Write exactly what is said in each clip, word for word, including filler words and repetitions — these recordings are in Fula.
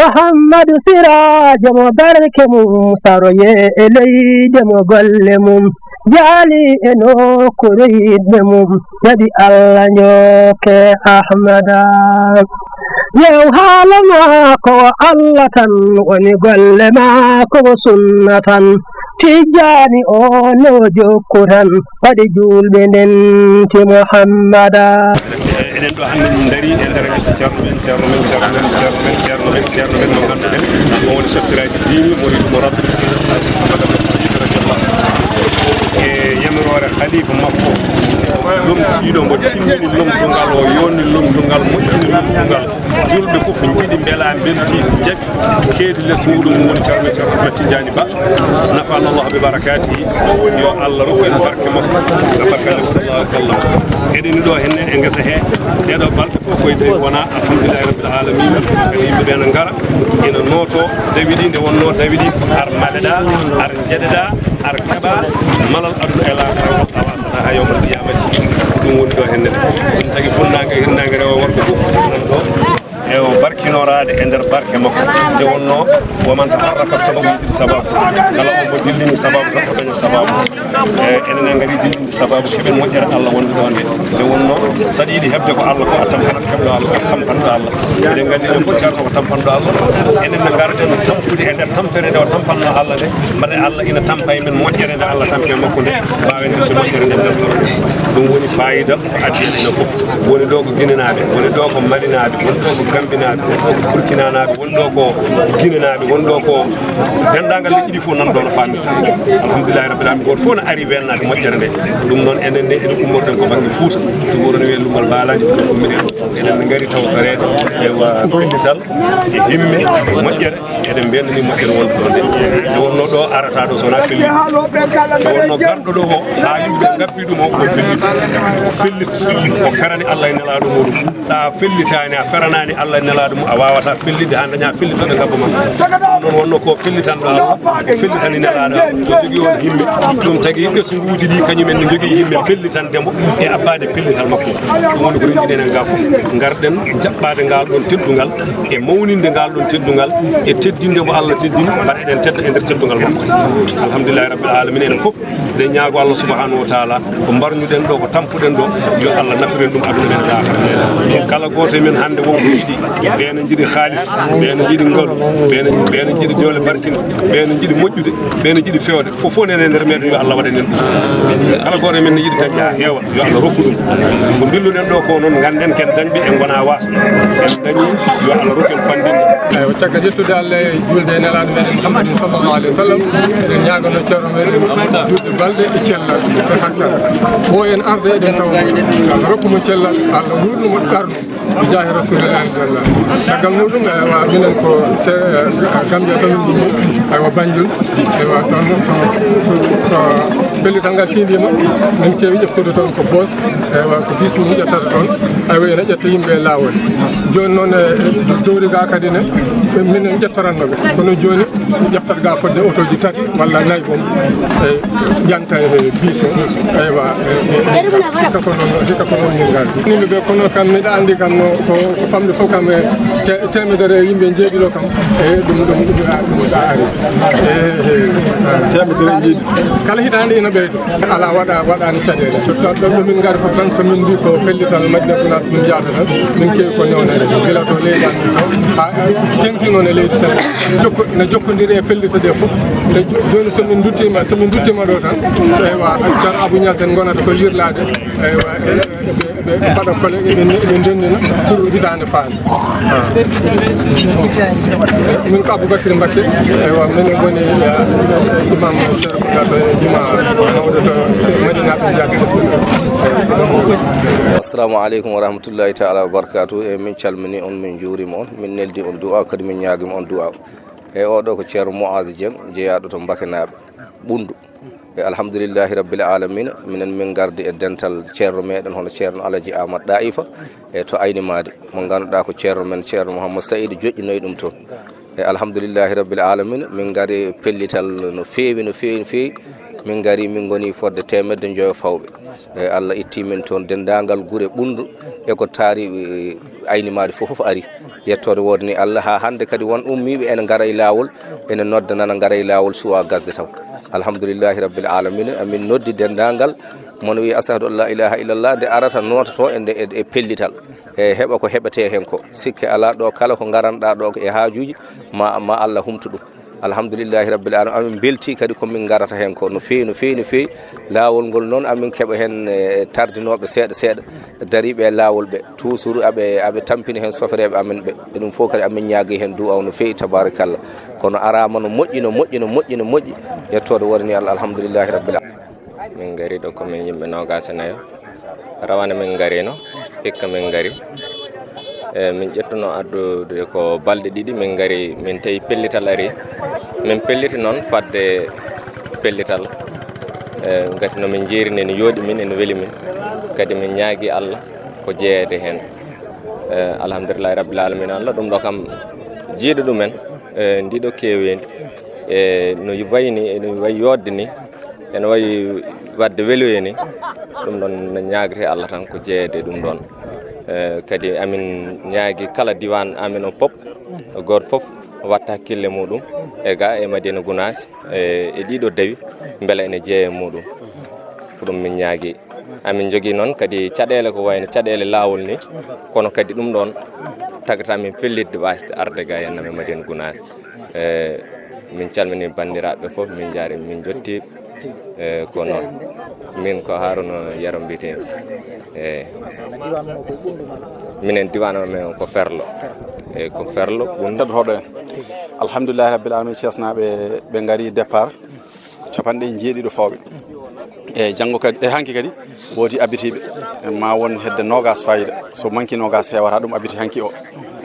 Muhammadu Siraajo mo barke mum saroye e leyde mo golle mum jaali e nokkuure yiɗɓe mum, jaɓi Allah njokke Ahmada. Yew haala maako o Allah tan woni golle maako o sunna tan. Tijjaani o no jokku tan waɗi juulɓe ndenti Muhammada. Eɗen ɗo hannde min ndarii e nder gesa ceerno men, ceerno men, ceerno men, ceerno men, ceerno men, ceerno men mo ngannduɗen o woni Cheikh Siraji Dini, mo yiɗi mo rabbi Seydi Ahmad Al Seydi radiyallahu anhu. E yamiroore khalifa makko, lomtiiɗo mo timmini lomtungal, o yonni lomtungal, moƴƴini lomtungal. Julɓe fof njiɗi, mbela, mbelti, jaɓi. Keedi les muɗum woni ceerno men ceerno Ahmed Tidiani Ba. Nafana Allah bi barakatihi. Yo Allah rokku en barke makko, e barke Annabi sallallahu alaihi wasallam. Eɗen ɗo henne e ngesa he, ɗeɗo balɗe fof koye ɗe wona alhamdulillahi rabbil alamin. Kadi yimɓe ɓe no ngara, ina nooto, dawiɗi nde wonno dawiɗi, ar maɗeɗa, ar jeɗeɗa, ar keɓa malal aduna e laakhara ngal, awa sata ha yawmal qiyamati. Ɗum woni ɗo henne ɗum. Ɗum tagi funnange, hirnange, rewo, worgo fof nan ɗo. E o barkinoraade e nder barke makko. Nde wonno, wa man taharraka sababu yajid sababu. Kala on mo dillini sababu tan o daña sababu. E enen en ngari dillinde sababu keɓen moƴƴere Allah wonde ɗo nde. Nde wonno, saɗa yiɗi heɓde ko Allah ko a tampanat keɓɗo Allah, a tampanɗo Allah. Eɗen nganndi enen fof ceerno ko tampanɗo Allah. Enen ne ngarɗen tampude e nder tampere nde o tampanno Allah nde. Mbaɗe Allah ina tampa e men moƴƴere nde Allah tampi e makko nde. Mbaawen heɓde moƴƴere nde nder ɗo. Ɗum woni fayida. Addi ɓe no fof. Woni ɗo ko Ginenaaɓe, woni ɗo ko Malinaaɓe, woni ɗo ko Gambinaaɓe, woni ɗo ko Burkinanaaɓe, woni ɗo ko Ginenaaɓe, woni ɗo ko denndaangal leƴƴi ɗi fof nan ɗo no paamirta. Alhamdulillahi rabbil alamin, gooto fof no ari weennaade moƴƴere nde. Ɗum noon enen ne eɗen ummotoɗen ko bannge Fuuta, to wuro no wiyee Lummbal Baalaaji, ko toon ummiɗen. Eɗen ngari tawtoreede e wa pellital, e himme, e moƴƴere. Eɗen mbeenani moƴƴere wonde ɗo nde. Nde wonno ɗo arata ɗo so wonaa felliɗo. Nde wonno garɗo ɗo o, haa yimɓe ngabbi ɗum o, o fellit. O fellit, o ferani Allah e nelaaɗo muɗum. So a fellitaani, a feranaani Allah e nelaaɗo mum, a waawataa fellitde haa dañaa fellitooɓe ngabba ma. Ɗum noon wonno ko pellitanɗo Allah, o fellitani nelaaɗo Allah. O jogii on himme. Ɗum tagi ɓesnguuji ɗi kañum en ne njogii himme fellitande mo e abbaade pellital makko. Ɗum woni ko renndini enen ga fof. Ngarɗen jaɓɓaade ngal ɗon teddungal. E mawninde ngal ɗon teddungal, e teddinde mo Allah teddini, mbaɗa eɗen tedda e nder teddungal makko. Alhamdulillahi rabbil alamin, enen fof eɗen ñaago Allah subhanahu wa taala, ko mbarñuɗen ɗo, ko tampuɗen ɗo, yo Allah nafiren ɗum aduna men e laakhara. Kala gooto e men hannde wonko yiɗi, ɓe ne njiɗi haalis, ɓe ne njiɗi ngalu, ɓe ne, ɓe ne njiɗi doole barkinde, ɓe ne njiɗi moƴƴude, ɓe ne njiɗi feewde. Fof fof nene e nder meɗen, yo Allah waɗan en ɗum. Kala gooto e men ne yiɗi dañde haa heewa, yo Allah rokku ɗum. Ko mbilluɗen ɗo ko noon, ngannden ken dañɓe, en ngona waasɓe. En dañi, yo Allah rokku en fanndinde. Eywa, caggal yettude Allah e juulde e nelaaɗo meɗen Muhammadin sallallahu alaihi wa sallam, eɗen ñaagano ceerno meɗen juulde balɗe e cellal e hattan. O en arde eɗen tawa mo. Allah rokku mo cellal, Allah wuurnu mo ɓernde. Bi jaahi Rasulillahi sallallahu. Caggal muɗum, eywa, minen ko se-, Gambia to min ɗum, eywa, Banjul, eywa, toon so, so, so pellital ngal tiindiima, min keewi ƴeftude toon ko bus, eywa, ko bus min ƴettata toon, eywa, ene ƴetta yimɓe e laawol. Jooni noon, e dowri ga kadi ne, minen ƴettoranno ɓe, kono jooni ƴeftat ga fodde otooji tati walla nayi boom, e yanta e bus o. Eywa, e, e, hikka ko noon, hikka ko noon min ngardi. Yimɓe ɓe, kono kam, miɗa anndi kam, no, ko, ko famɗi fof kam, e te-, teemedere yimɓe njeeɗi ɗo kam. E ɗum, ɗum, ɗum, ɗum, ɗum ari. E, e, e. Teemedere njeeɗi. Kala hitaande ina ɓeydo. Alaa waɗa, waɗaani caɗeele. Surtout ɗo, ɗo min ngari fof tan, so min mbii ko pellital Madina Gunaas min njahata tan, min keewi ko newnede. Gila to leydi amin to, haa teeŋti noon e leydi Senegal. Jokko-, ne jokkondiri e pellital ɗe fof. E jo-, jooni so min nduttiima, so min nduttiima ɗo tan, eywa, Ceerno Abou Niass en ngonata ko yirlaade, eywa, e, e, ɓe, ɓe mbaɗa kole, eɓe, eɓe ndendina pour hitaande faande. Ah. Min ko Aboubacry Mbacké, eywa, min woni, eh, imam Cheikh Boubacar to juma mawɗo to Madina ɓe jaggi. Assalamu aleykum wa rahmatullahi taala wa barakatuh. E min calmini on, min juurima on, min neldi on du'a, kadi min ñaagima on du'a. E oɗo ko Ceerno Moise Dieng, jeyaɗo to Mbakenaaɓe, Ɓunndu. E alhamdulillahi rabbil alamina, minen min ngardi e dental ceerno meɗen hono Ceerno Alaji Amat Ɗa'ifa, e to Ayni Maadi, mo ngannduɗaa ko ceerno men, Ceerno Mouhammad Sa'idu joƴƴinoyi ɗum toon. E alhamdulillahi rabbil alamina, min ngari pellital no feewi, no feewi, no feewi. Min ngari, min ngoni fodde teemedde njoyo fawɓe. E, Allah itti min toon, denndaangal gure Ɓunndu e ko taari, e, ayni maaɗi fof, fof ari. Yettoode woodani Allah, haa hannde kadi won ummiiɓe ene ngara e laawol, ene nodda nana ngara e laawol suwaa gasde taw. Alhamdulillahi rabbil alamina, amin noddi denndaangal mon wi ashhadu an la ilaha illallah, nde arata noototo e nde, e, e pellital. E heɓa ko heɓetee heen ko. Sikke alaa ɗo kala ko ngaranɗaa ɗo e haajuuji, ma, ma Allah humtu ɗum. Alhamdulillahi rabbil alamin. Amin mbelti kadi ko min ngarata heen ko no feewi, no feewi, no feewi. Laawol ngol noon amin keɓa heen, e, tardinooɓe seeɗa seeɗa, dariiɓe e laawol ɓe. Toujours aɓe, aɓe tampini heen sofereeɓe amen ɓe. E ɗum fof kadi amin ñaagi heen du'aaw no feewi, tabarakallah. Kono araama no moƴƴi, no moƴƴi, no moƴƴi, no moƴƴi. Yettoode woodani Allah, alhamdulillahi rabbil alamin. Min ngari ɗo ko min yimɓe noogaas e nayo. Rawane min ngarino, hikka min ngari. E, min ƴettuno addude ko balɗe ɗiɗi, min ngari, min tawi pellital ari. Min pelliti noon fadde pellital. E, ngati no min jeerini, ene yooɗi min, ene weli min. Kadi min ñaagi Allah ko jeeyede heen. E, alhamdulillahi rabbil alamin, Allah, ɗum ɗo kam jiiɗo ɗumen, e, ndiɗo keeweendi. E, no wayni, ene wayi yodde ni, ene wayi wadde weloye ni, ɗum ɗon ne ñaagete Allah tan ko jeeyede ɗum ɗon. E, kadi amin ñaagi kala diwan amin o pop, gooto fof watta hakkille muɗum e ga e Madina Gunaas, e, e ɗiɗo dawi, mbela ene jeeye muɗum. Ko ɗum min ñaagi. Amin jogii noon kadi caɗeele ko wayno caɗeele laawol ni, kono kadi ɗum ɗon tagata min fellitde waasde arde ga henna e Madina Gunaas. E, min calmini banndiraaɓe fof, min njaari, min njotti. E, ko noon. Min ko Haruna Yero mbiyetee. E, minen diwan amen ko Ferlo. E, ko Ferlo, Ɓunndu. Heɗotooɗo en. Alhamdulillahi rabbil alamin, Ceesnaaɓe ɓe ngari départ. Capanɗe jeeɗiɗo fawɓe. E janngo kadi, e hanki kadi, woodi abbitiiɓe. Ma won hedde noogaas fayda. So manki noogaas heewata ɗum abbiti hanki o.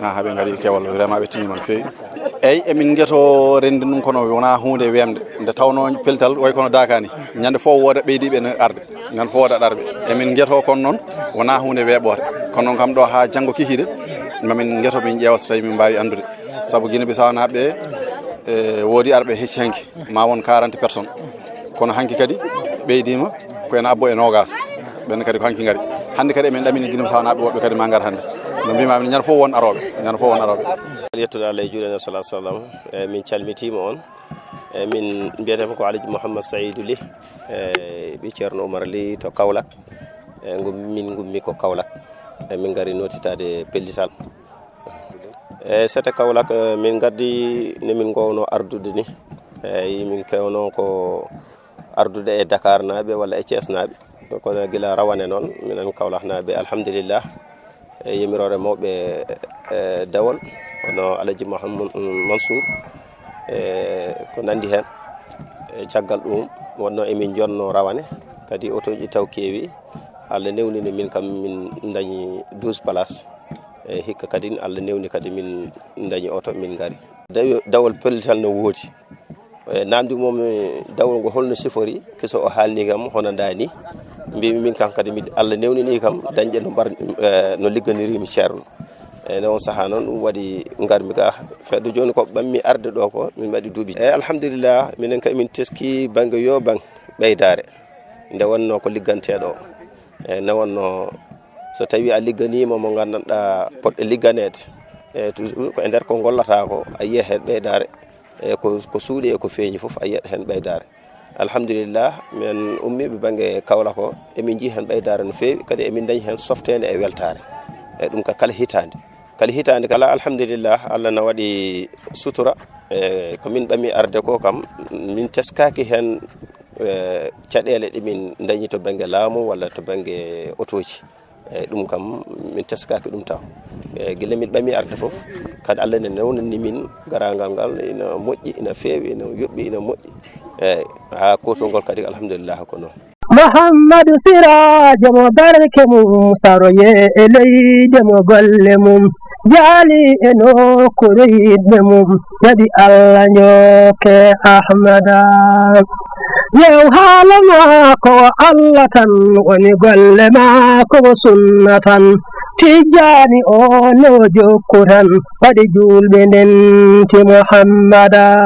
Aha, ɓe ngari keewal, vraiment ɓe tiñi man feewi. Eyi, emin ngeto renndi ɗum kono wonaa huunde weemde. Nde tawnoo pellital way kono daakaani. Ñande fof wooda ɓeydiiɓe no arde. Ñande fof wooda ɗarɓe. Emin ngeto kono noon wonaa huunde weeɓoore. Kono noon kam ɗo haa janngo kikiiɗe, mamin ngeto min ƴeewa so tawi min mbaawi anndude. Sabu Guinée Bissau naaɓe, e, woodi arɓe hecci hanki. Ma won quarante personnes. Kono hanki kadi ɓeydiima ko en abbo e noogaas. Ɓen kadi ko hanki ngari. Hannde kadi emin ɗamini Guinée Bissau naaɓe woɓɓe kadi ma ngar hannde. No mbima min ñande fof won arooɓe, ñande fof won arooɓe. Yettude Allah e juulde, sallallahu alaihi wasallam. E, min calmitiima on. E, min mbiyetee ko Alhaji Mouhammad Saïdou Ly. E, ɓii Ceerno Oumar Ly to Kaolack. E, ngum-, min ngummi ko Kaolack. E, min ngari nootitaade pellital. E, sete Kaolack, e, min ngaddi ni min ngowno ardude ni. Eyi, min kewno ko ardude e Dakar naaɓe walla e Thiès naaɓe. Kono gila rawane noon, minen Kaolack naaɓe, alhamdulillah. E yamiroore mawɓe, e, dawol, hono Alaji Mouhamadou Mansour, e ko nanndi heen. E caggal ɗum, wonno emin jonno rawane, kadi otooji taw keewi. Allah newnini min kam, min dañi douze places. E hikka kadi, Allah newni kadi min dañi oto, min ngari. Dawi-, dawol pellital no woodi. E, namdi mum, e, dawol ngo holno sifori, kiso o haalni kam hono nda ni. Mbimi min kam kadi, mi, Allah newnini kam dañde no mbar-, e, no ligganirimi ceerno. E, nde on saha noon, ɗum waɗi ngarmi ga. Fedde jooni ko ɓammi arde ɗo ko, min mbaɗi duuɓi. E, alhamdulillah, minen kay min teski bannge yo bannge ɓeydaare. Nde wonno ko ligganteɗo o. E, nde wonno so tawi a ligganima mo gandanɗa poɗɗo ligganede, e, toujours ko e nder ko gollata ko, a yiyat hen ɓeydaare. E, ko, ko suuɗi e ko feeñi fof, a yiyat hen ɓeydaare. Alhamdulillah, min ummiɓe bangge Kaolack o, emin jii hen ɓeydaare no feewi, kadi emin dañi hen softede e weltare. E, ɗum ka kala hitande. Kala hitande kala, alhamdulillah, Allah na waɗi sutura. E, ko min ɓami arde ko kam, min teskaki hen, e, caɗele ɗe min dañi to bangge laamu walla to bangge otoji. E, ɗum kam, min teskaki ɗum taw. E, gila min ɓami arde fof, kadi Allah ne newnani min garagal ngal, ina moƴƴi, ina feewi, ina yoɓɓi, ina moƴƴi. E, ha kotongol kadi, alhamdulillah, ko noon. Muhammadu Sirajo mo barke mum saroye e leyde mo golle mum jaali e nokkuure yiɗɓe mum, jaɓi Allah njokke Ahmada. Yew haala maako o Allah tan woni golle maako o sunna tan. Tijjaani o no jokku tan waɗi juulɓe ndenti Muhammada.